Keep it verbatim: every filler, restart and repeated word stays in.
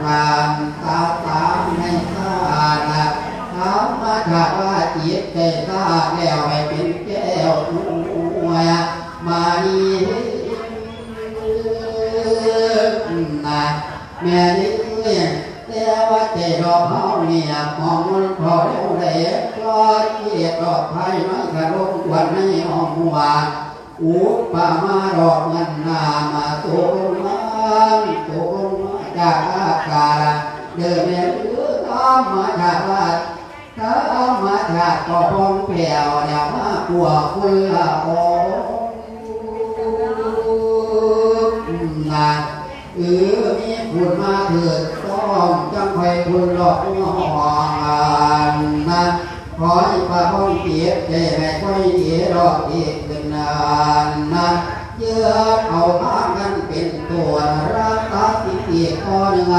การสาสารให้ข้านะธรรมชาติว่าจิตใจข้าแล้วให้เป็นแก้วหัวมานี้นะแม่นี้แต่ว่าใจดอกเฮาเนี่ยมองมันพอเร็วเลยก็เกียดดอกไผ่น้อยกระลงวันในห้องหัว อุปมาดอกเงินนามาตกลงมาตกลงมาจากอากาศเดินแม่นหรือธรรมชาติว่าธรรมชาติก็พองแผ้วแล้วมาปวกคุณละอองนะเออมีคุณมาเถิดต้องจังคอยคุณหลอกมองนะ ขอให้พระองค์เกียรติใจในก้อยเดียดอกเอกเป็นนานนะเยือเอาพากันเป็นตัวรักษาสิ่งอีกข้อหนึ่ง